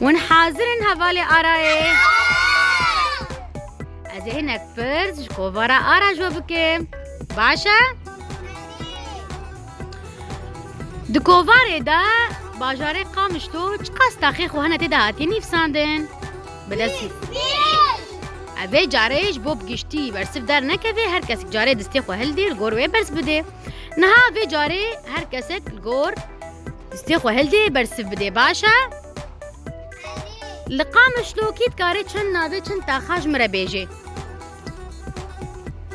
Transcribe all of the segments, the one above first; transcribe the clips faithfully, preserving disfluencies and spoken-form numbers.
Hûn hazir in hevalê Arayê? Ez ê hinek pirs ji kovara Ara ji we bikim. Baş e? Di kovarê de bajarê Qamişlo çiqas taxê xwe hene tê de hatiye nivîsandin? Bi dest. Ev ê carê ji bo bi giştî bersiv dernekeve, her kesek carê distê xwe hildê li gor wê bersiv bidê. Niha vê carê her kesek li gor distê xwe hildê bersiv bidê. Baş e? Li Qamişlo kî dikare çend navê çend taxa ji min re bêjê?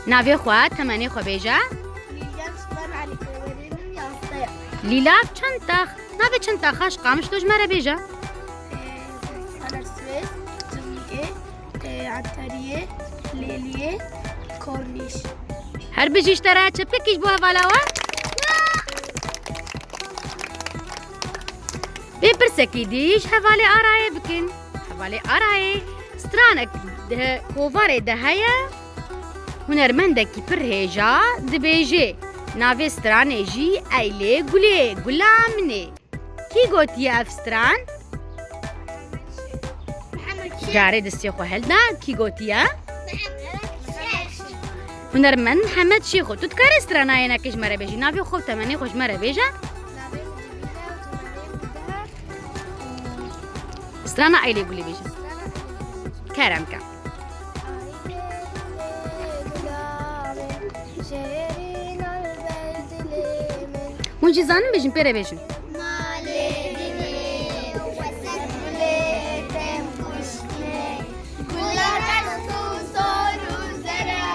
Navê xwe, temenê xwe bêje. Lîlya Sultan Elî, koverê min yazde ye. Lîlav çend tax, navê çend taxa ji Qamişlo ji me re bêje? Ee, Salar Suez, Cimgê, ee, Antariyê, Lêliyê, Kornîş. Her bijî ji te re, çepkekî ji bo hevala we. Vê pirsekî dî ji hevalê Arayê bikin. Hevalê Arayê, stranek di kovarê de heye. Hunermendekî pir hêja dibêje. Navê stranê jî Eylê Gulê, gula min ê. Kî gotiye ev stran? Carê distê xwe hilda, kî gotiye? Hunermend Mihemed Şêxo. Tu dikarî strana yênekê ji me re bêjî? Navê xwe û temenê xwe ji me re bêje. Strana Eylê Gulê bêje. Kerem ke. Hûn jî zanin bêjin, pê re bêjin. Malê dinê, wesek gulê tên kuştine. Gula rest û sor û zere,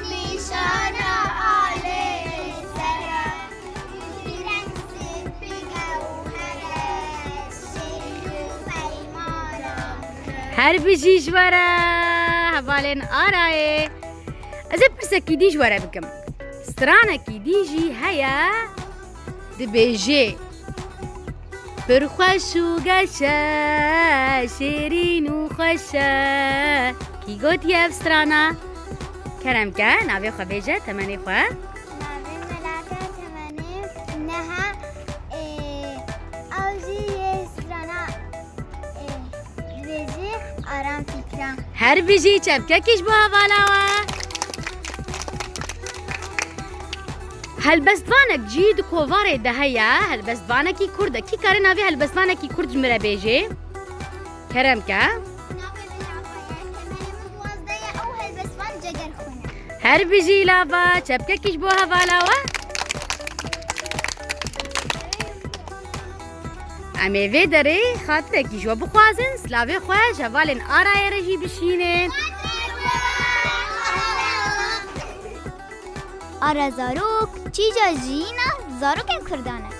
nîşana alê sere. Her bijî ji we re, hevalên Arayê. Ez ê pirsekî dî ji we re bikim. Stranekî dî jî heye, dibêje: Pir xweş û geş e, şêrîn û xweş e. Kî gotiye ev strana? Kerem ke, navê xwe bêje, temenê xwe. Navê Melake, temenê neh e, ew jî yê strana, e, dibêjî Aram Fikran. Her bijî, çepkekî ji bo hevala we. Helbestvanek jî di kovarê de heye, helbestvanekî kurd e. Kî kare navê helbestvanekî kurd ji min re bêjê? Kerem ke. Navê min Afa ye, temenê min duwazdeh ye, ew helbestvan Cegerxwîn e. Her bijî lava, çepkekî ji bo hevala we. Em ê vê derê xatirekî ji we bixwazin, silavê xwe ji hevalên Arayê re jî bişînin. Ara zarok, çîja jiyîna zarokên kurdan e.